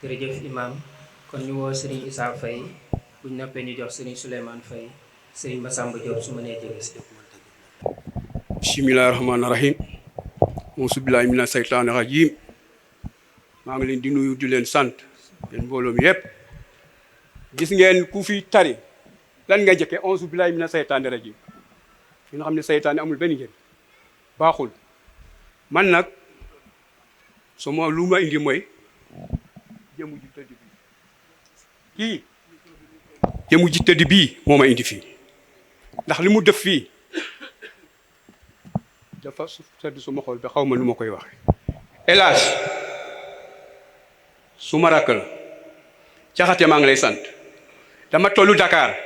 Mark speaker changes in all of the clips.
Speaker 1: jërëjëf imam kon ñu woo Serigne Issa Faye buñ noppee ñu jox Serigne Souleymane Faye Serigne Massamba Diop su ma nee jege si.
Speaker 2: bismillahi rahmaani rahim auzu billahi mina seytaani rajim maa ngi leen di nuyu di leen sant yéen mbooloo mi yëpp gis ngeen ku fi tari lan nga njëkkee auzu billahi mina seytaani rajim fi nga xam ne seytaane amul benn njëriñ baaxul man nag sama lu ma indi mooy jëmu ji tëdd bii kii jëmu ji tëdd bii moo ma indi fii ndax li mu def fii dafa sedd suma xol bi xaw ma nu ma koy waxe hélas su ma rakk la caxate maa ngi lay sant dama tollu Dakar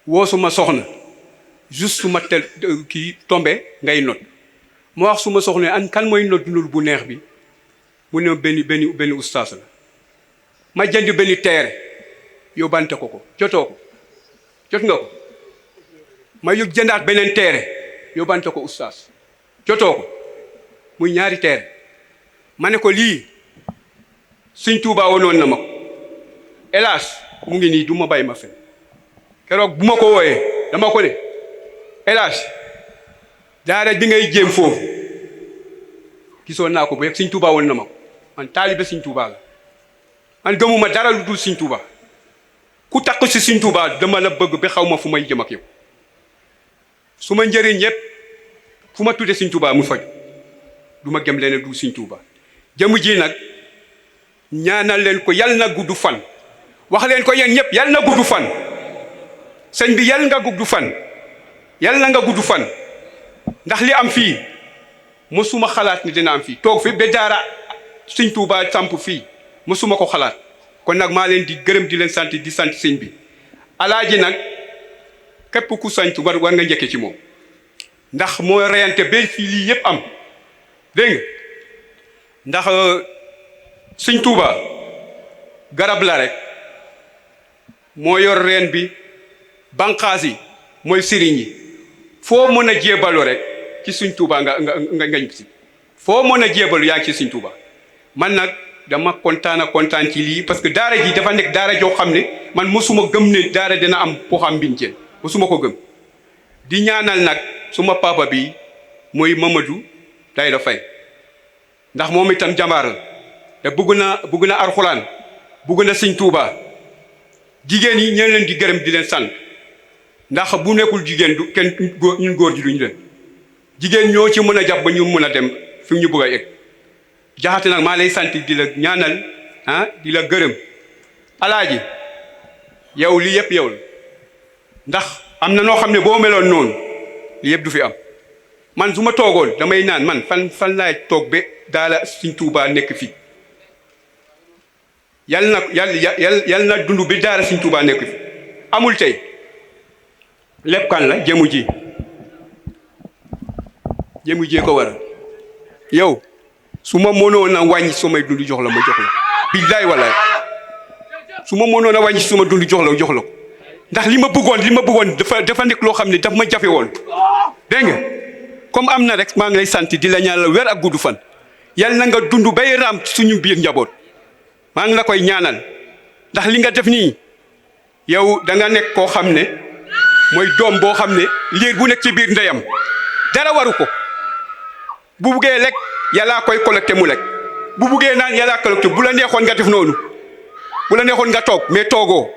Speaker 2: woo suma soxna juste suma tel kii tombé ngay not ma wax suma soxna an kan mooy not dundul bu neex bi mu ne benn ustaas la ma jënd benn teere yóbbante ko jotoo ko jot nga ko ma yóbbu jëndaat beneen teere yóbbante ko ustaas jotoo ko muy ñaari teere ma ne ko lii Sëñ Tuubaa wonoon na ma ko hélas mu ngi nii du ma bàyyi ma fen keroog bu ma ko wooyee dama ko ne hélas daara bi ngay jéem foofu gisoon naa ko ba yegg Sëñ Tuubaa woon na ma ko man taalibe Sëñ Tuubaa la man gëmuma dara lu dul Sëñ Tuubaa ku takk si Sëñ Tuubaa dama la bëgg ba xaw ma fu may jëm ak yow su ma njëriñ yëpp fu ma tuddee Sëñ Tuubaa mu faj du ma gëm leen du Sëñ Tuubaa jëmu ji nag ñaanal leen ko yal na gudd fan wax leen ko yéen ñëpp yal na gudd fan sëñ bi yal nga gudd fan yal na nga gudd fan ndax li am fii mosuma xalaat ni dina am fii toog fi ba daara Sëñ Tuubaa samp fii mosuma ko xalaat kon nag maa leen di gërëm di leen sant di sant sëñ bi alaaji nag képp ku sant war nga njëkke ci moom ndax moo reyante ba fii lii yëpp am dégg nga ndax Sëñ Tuubaa garab la rek moo yor reen bi banqaas yi mooy sëriñ yi foo mën a jébalu rek ci Sëñ Tuubaa nga ngañ si foo mën a jébalu yaa ngi ci Sëñ Tuubaa man nag dama kontaan ci lii parce que daara ji dafa nekk daara joo xam ne man mosuma gëm ne daara dina am Porokhane Mbinjeen mosuma ko gëm di ñaanal nag suma papa bi mooy Mamadou Tayda Faye ndax moom itam jàmbaar la te bëgg na alxuraan bëgg na Sëñ Tuubaa jigéen yi ñeen leen di gërëm di leen sant ndax bu nekkul jigéen du kenn ñun góor ji duñu leen jigéen ñoo ci mën a jàpp ba ñu mën a dem fi ñu bëgg a egg jaxate nag maa lay sant di la ñaanal di la gërëm alaaji yow lii yëpp yow la ndax am na noo xam ne boo meloon noonu lii yëpp du fi am man su ma toogoon damay naan man fan laay toog ba daala Sëñ Tuubaa nekk fii yal na dund bi daala Sëñ Tuubaa nekk fi amul tey lépp kan la jëmu ji ko waral yow su ma mënoon a wàññi samay dund jox la ma jox la billaay wallaay su ma mënoon a wàññi sama dund jox la ko ndax li ma bëggoon dafa nekk loo xam ne daf ma jafe woon dégg nga comme am na rek maa ngi lay sant di la ñaanal wér ak gudd fan yal na nga dund bay raam suñu biir njaboot maa ngi la koy ñaanal ndax li nga def nii yow da nga nekk koo xam ne mooy doom boo xam ne liir bu nekk ci biir ndeyam dara waru ko bu buggee lekk yàllaa koy collecté mu lekk bu buggee naan yàllaa collecté bu la neexoon nga def noonu bu la neexoon nga toog mais toogoo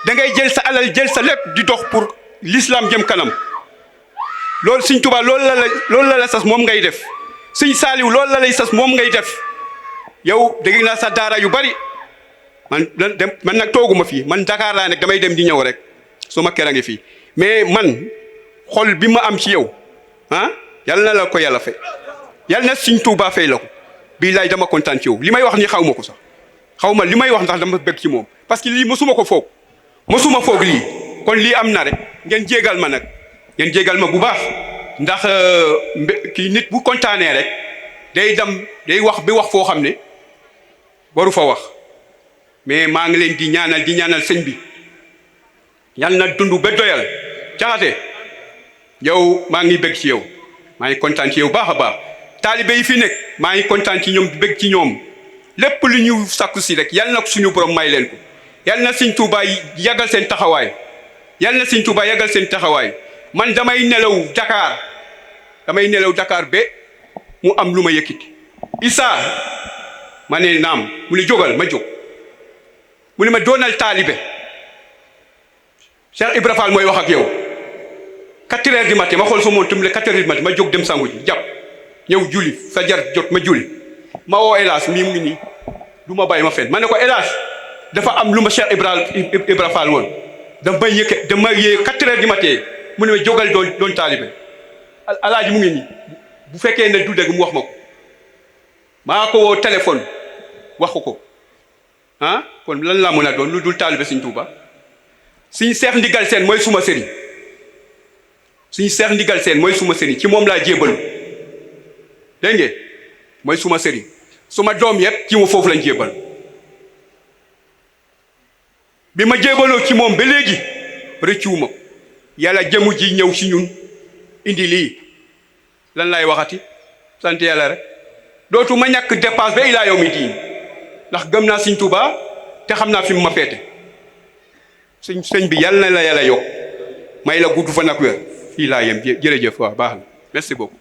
Speaker 2: da ngay jël sa alal jël sa lépp di dox pour l'islam jëm kanam loolu Sëñ Tuubaa loolu la sas moom ngay def Sëñ Saaliw loolu la lay sas moom ngay def yow dégg naa sa daara yu bari man nag tooguma fii man Dakar laa nekk damay dem di ñëw rek suma kër a ngi fii mais man xol bi ma am ci yow yal na la ko yàlla fay yal na Sëñ Tuubaa fay la ko billaay dama kontaan ci yow li may wax ni xaw ma ko sax xaw ma li may wax ndax dama bëgg ci moom parce que lii mosuma foog lii kon lii am na rek ngeen jégal ma nag ngeen jégal ma bu baax ndax kii nit bu kontaanee rek day wax foo xam ne waru fa wax mais maa ngi leen di ñaanal sëñ bi yal na dund ba doyal Jaxate yow maa ngi bëgg ci yow maa ngi kontaan ci yow baax a baax taalibe yi fi nekk maa ngi kontaan ci ñoom bëgg ci ñoom lépp lu ñu sakku si rek yal na suñu borom may leen ko yal na Sëñ Tuubaa yàggal seen taxawaay yal na Sëñ Tuubaa yàggal seen taxawaay man damay nelaw Dakar ba mu am lu ma yëkkiti Issa ma ne naam mu ne jógal ma jóg mu ne ma doonal taalibe Cheikh Ibra Fall mooy wax ak yow 4 heures du matin ma xool sa montre mu ne 4 heures du matin ma jóg dem sangu ji jàpp ñëw julli sa jar jot ma julli ma woo Elas mii mu ngi nii du ma bàyyi ma fen ma ne ko Elas dafa am lu ma Cheikh Ibra Fall woon dama yee 4 heures du matin mu ne ma jógal doon taalibe alaaji mu ngi nii bu fekkee ne du dëgg mu wax ma ko maa ko woo téléphone waxu ko ah kon lan laa mën a doon lu dul taalibe Sëñ Tuuba Sëñ Seex Ndigal Seen mooy suma sëriñ Sëñ Seex Ndigal Seen mooy suma sëriñ ci moom laa jébalu dégg ngeen mooy suma sëriñ suma doom yëpp ci ma foofu lañ jébal bi ma jébaloo ci moom ba léegi rëccuwuma ko yàlla jëmu ji ñëw si ñun indi lii lan lay waxati sant yàlla rek dootu ma ñàkk dépense ba ilaa yow mi diin ndax gëm naa Sëñ Tuuba te xam naa fi mu ma féete sëñ bi yàlla na la yàlla yokk may la gudd fan ak wér fii laa yem jërëjëf waaw baax na merci beaucoup